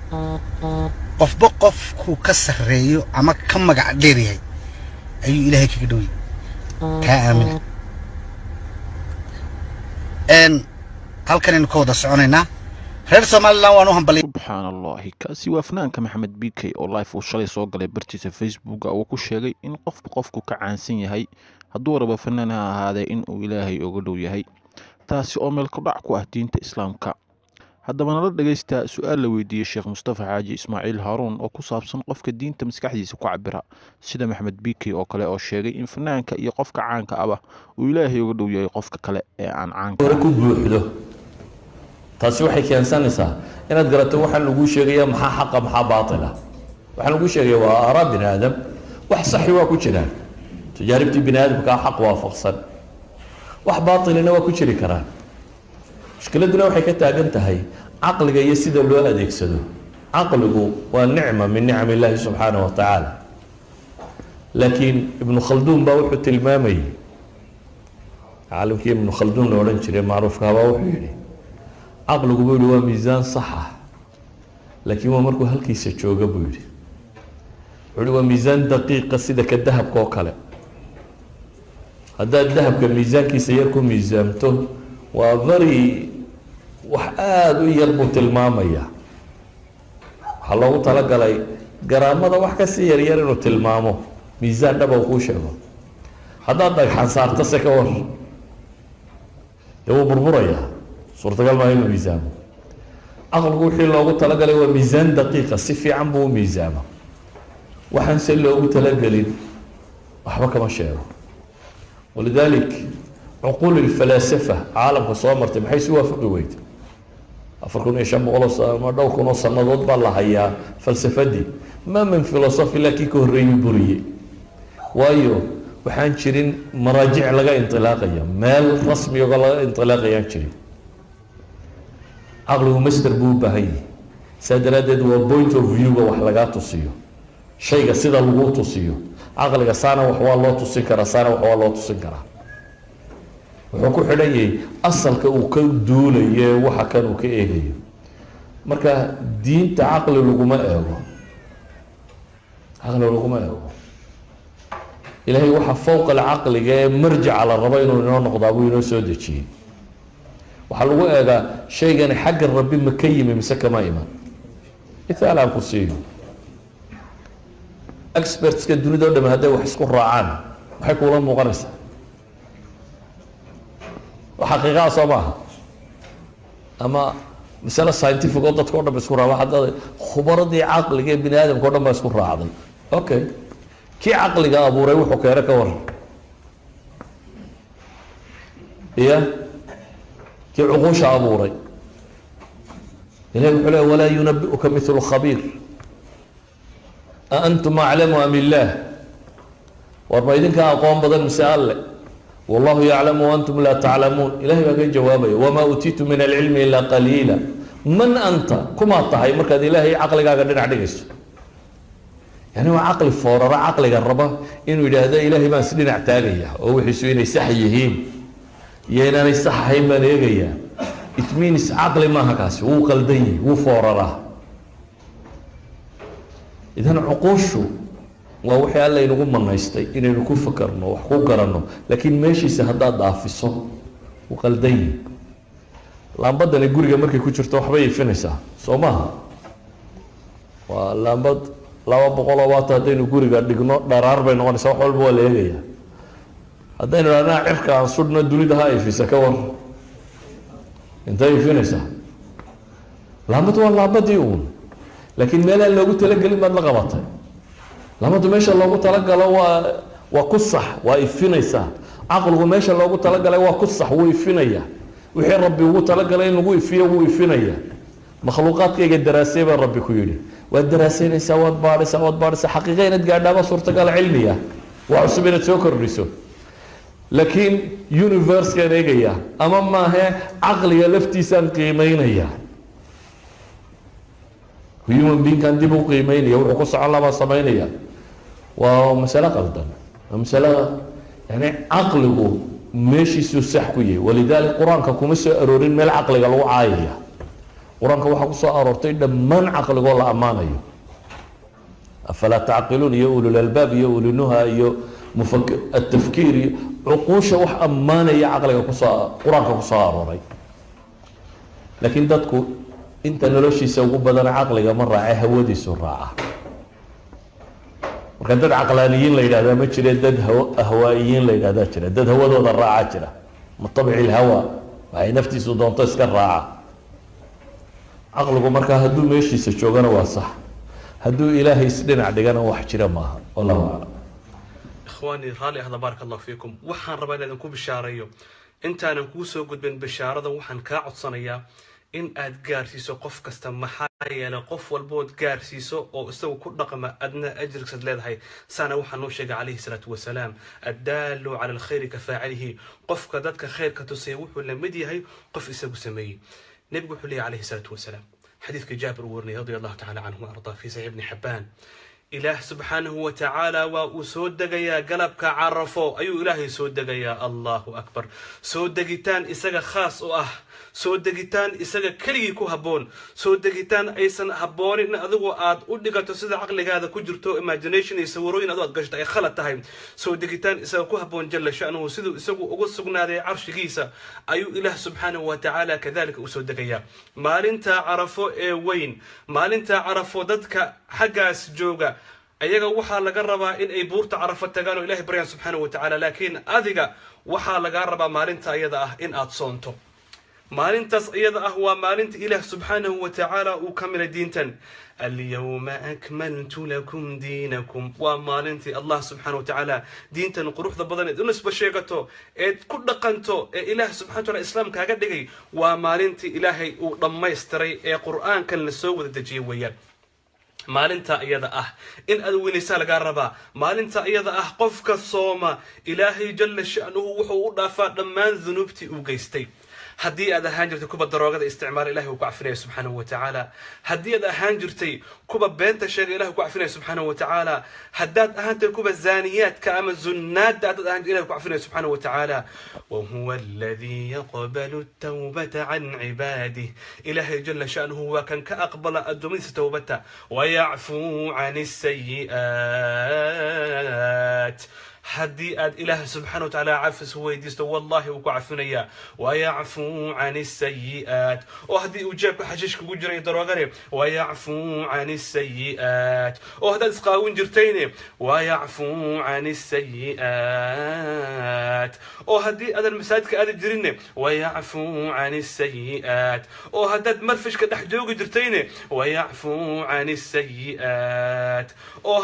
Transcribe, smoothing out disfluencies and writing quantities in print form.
Qofba qofkuu ka sarreeyo ama ka magac dheer yahay ayuu Ilaahay kaga dhowyay. Kaa aamina. Halkanaynu ka wada soconaynaa. Reer Somaliland waan u hambalya. Subxaan Allahi, kaasi waa fanaanka Maxamed BK oo live uu shalay soo galay bartiisa Facebooka uu ku sheegay in qofba qofku ka caansan yahay, hadduu rabo fanaan ha ahaadee, in uu Ilaahay uga dhow yahay, taasi oo meel ku dhac ku ah diinta Islaamka. Haddaba nala dhegaysta su-aal la weydiiyey Sheekh Mustafa Xaaji Ismaaciil Haaruun oo ku saabsan qofka diinta maskaxdiisa ku cabira, sida Maxamed BK oo kale, oo sheegay in fanaanka iyo qofka caanka aba uu Ilaahay uga dhow yahay qofka kale ee aan caanka hore ku buuxdo. Taasi waxay keensanaysaa inaad garato waxaan laguu sheegaya maxaa xaqa, maxaa baatila. Waxaan laguu sheegaya waa aaraa bini aadam, wax saxi waa ku jiraan, tajaaribtii bini aadamkaa xaq waafaqsan, wax baatilina waa ku jiri karaan. Mushkiladuna waxay ka taagan tahay caqliga iyo sida loo adeegsado. Caqligu waa nicma min nicam illaahi subxaanahu wa tacaala, laakiin Ibnu Khalduun baa wuxuu tilmaamayay, caalimkii Ibnu Khalduun la odhan jiray macruufkaabaa, wuxuu yihi caqligu, buu yihi, waa miisaan sax ah, laakiin waa markuu halkiisa jooga. Buu yihi, wuxuu yihi, waa miisaan daqiiqa sida ka dahabka oo kale. Haddaad dahabka miisaankiisa yar ku miisaamto, waa very wax aada u yar buu tilmaamaya. Waxaa loogu talagalay garaamada wax kasii yaryar inuu tilmaamo, miisaan dhaba uu kuu sheego. Haddaad dhagxan saarto se ka war, dee wuu burburayaa, suurtagal maa inuu miisaamo. Caqligu wixii loogu talagalay waa miisaan daqiiqa, si fiican buu u miisaama. Waxaan se loogu talagelin waxba kama sheego. Walidalik cuquul ilfalaasafa caalamka soo martay maxay isu waafaqi weyday? 4500 oo ama dhowr kun oo sanadood baa la hayaa falsafadii. Ma min philosophy laakiin ka horreeyuu buriyey, waayo waxaan jirin maraajic laga inطilaaqaya, meel rasmiga laga inطilaaqayaan jirin. Caqligu master buu u baahan yahay. Saa daraaddeed waa point of view-ga wax lagaa tusiyo, shayga sida lagu tusiyo. Caqliga saana wax waa loo tusin karaa, saana wax waa loo tusin karaa. Wuxuu ku xidhan yahay asalka uu ka duulayo, waxa kan uu ka eegayo. Marka diinta caqli laguma eego, caqli laguma eego. Ilaahay waxa fowqa alcaqliga ee marjaca la rabo inuu inoo noqdaa buu inoo soo dejiyey. Waxaa lagu eegaa shaygani xagga Rabbi ma ka yimi mise kama iman. Mithaal aan ku siiyo: expertska dunida o dham hadday wax isku raacaan, maxay kuula muuqanaysaa? Xaqiiqaa soo maaha ama masale scientific oo dadka o dhan ba isku raaca. Hadda khubaradii caqliga ee bini aadamka o dhan baa isku raacday. Okay, kii caqliga abuuray wuxuu keeno ka waran? Iya, kii cuquusha abuuray, Ilahi wuxuu leey: walaa yunabi'uka mithlu khabiir, a antum aclamu am illaah? War ma idinkaa aqoon badan mise Alle? Wallahu yaclamu waantum laa taclamuun. Ilahay baa ka jawaabaya: wamaa uutiitu min alcilmi ilaa qaliila. Man anta, kumaad tahay markaad Ilaahay caqligaaga dhinac dhigayso? Yani waa caqli foorara, caqliga raba inuu yidhaahdo Ilaahay baan is dhinac taagaya oo wixiisu inay sax yihiin iyo inaanay sax ahayn baan eegayaa. It means caqli maaha kaasi, wuu qaldan yihi, wuu fooraraa. Idan cuquushu waa wixii Alla inagu manaystay inaynu ku fakarno, wax ku garanno, laakiin meeshiisa haddaad dhaafiso, wuu qaldan yihi. Laambadani guriga markay ku jirto waxbay ifinaysaa, soo maaha? Waa laambad 200 oo waata. Haddaynu guriga dhigno, dharaar bay noqonaysaa, wax walba waa la eegayaa. Haddaynu idhahnaa cirka aan sudhno, dunida ha ifisa, ka war, intay ifinaysaa? Laambad waa laambadii uun, laakiin meel aan loogu talagelin baad la qabatay. Laambadu meesha loogu talagalo waa ku sax, waa ifinaysaa. Caqligu meesha loogu talagalay waa ku sax, wuu ifinaya. Wixii Rabbi ugu talagalay in lagu ifiyo, wuu ifinaya. Makhluuqaadkayga daraasay baa Rabbi ku yidhi. Waad daraasaynaysaa, waad baadhaysaa, waad baadhaysaa, xaqiiqa inaad gaadhaaba suurtagal cilmiya, waa cusub inaad soo kordhiso. Laakiin universekaan eegaya ama maahe, caqliga laftiisaan qiimeynaya, human beingkan dib u qiimeynaya, wuxuu ku socon labaa samaynaya, waa masalo qaldan. Waa masalo yani caqligu meeshiisuu sax ku yahay. Walidalik qur-aanka kuma soo aroorin meel caqliga lagu caayaya. Qur-aanka waxaa ku soo aroortay dhammaan caqligoo la ammaanayo, أفلا تعقلون iyo أولو الألباب iyo أولو النهى iyo mufak atafkiir iyo cuquusha wax ammaanaya caqliga kusoo qur-aanka kusoo arooray. Laakiin dadku inta noloshiisa ugu badana caqliga ma raace, hawadiisu raaca. Marka dad caqlaaniyiin la yidhahdaa ma jire, dad ahwaa'iyiin la yidhahdaa jira, dad hawadooda raaca jira, متبع الهوى, waxay naftiisu doonto iska raaca. Caqligu markaa hadduu meeshiisa joogana waa sax, hadduu Ilaahay isdhinac dhigana wax jira maaha. والله أعلم. Ikhwaanii, raalli ahda, بارك الله فيكم. Waxaan rabaa inaan idinku bishaareeyo. Intaanan kuu soo gudbin bishaaradan, waxaan kaa codsanayaa in aad gaarsiiso qof kasta. Maxaa yeelay, qof walbood gaarsiiso oo isagu ku dhaqma, adna ajirkisaad leedahay. Saana waxaa noo sheegay عليه الصلاة والسلام: الدال على الخير كفاعله. Qofka dadka khayrka tusaya wuxuu la mid yahay qof isagu sameeyey. Nebigu wuxuu leeyahy عليه الصلاة والسلام, xadiidka Jaabir uu warinay رضي الله تعالى عنه وأرضاه في صحيح Ibni Xibaan, Ilaah subxaanahu wa tacaala waa uu soo degayaa. Galabka Carafo ayuu Ilaahay soo degayaa. الله أكبر. Soo degitaan isaga khaas u ah, soo degitaan isaga keligii ku habboon, soo degitaan aysan habboonin in adigu aad u dhigato sida caqligaada ku jirto, imagination iyo sawirooyin adu aad gashto ay khalad tahay. Soo degitaan isaga ku habboon جل شأنه, siduu isagu ugu sugnaaday carshigiisa ayuu Ilaah subxaanahu wa tacaala kadalika usoo degayaa maalinta Carafo ee weyn. Maalinta Carafo dadka xaggaas jooga ayaga waxaa laga rabaa in ay buurta Carafo tagaan oo Ilahay baryaan subxaanahu wa tacaala, laakiin adiga waxaa lagaa rabaa maalinta iyada ah in aad soonto. Maalintaas iyada ah waa maalinta Ilaah subxaanahu wa tacaala uu ka milay diintan. اليوم أكملت لكم دينكم. Waa maalintii Allah subxaana wa tacaala diintan quruxda badan eed u nisba sheegato eed ku dhaqanto ee Ilaah subxana wa taala Islaam kaaga dhigay, waa maalintii Ilaahay uu dhammaystiray ee Qur-aankan lasoo wada dejiyay weeyaan. Maalinta iyada ah in aad weynaysaa lagaa rabaa. Maalinta iyada ah qofka sooma, Ilaahay جل شأنه wuxuu u dhaafaa dhammaan dunuubtii uu geystay. Haddii aad ahaan jirtay kuwa daroogada isticmaala, Ilahay uu ku cafinaya subxaanahu wa tacaala. Haddii aad ahaan jirtay kuwa beenta sheega, Ilahay ku cafinaya subxaanahu wa tacaala. Haddaad ahaantay kuwa zaaniyaadka ama zunaadda haddaad ahaan, Ilahay ku cafinaya subxaanahu wa tacaala. وهو الذي يقبل التوبة عن عباده. Ilaahay جل شأنه waa kan ka aqbala addoommadiisa towbata. ويعفو عن السيئات. Haddii aad Ilaah subxana wa tacaala cafis weydiisto, wallahi wuu ku cafinayaa. ويعفو عن السيئات. Oo haddii uu jeebka xashiish kugu jiray, daroogane, ويعفو عن السيئات. Oo haddaad isqaawin jirtayne, ويعفو عن السيئات. Oo haddii aadan masaajidka aadi jirinne, ويعفو عن السيئات. Oo haddaad marfishka dhex joogi jirtayne, ويعفو عن السيئات. Oo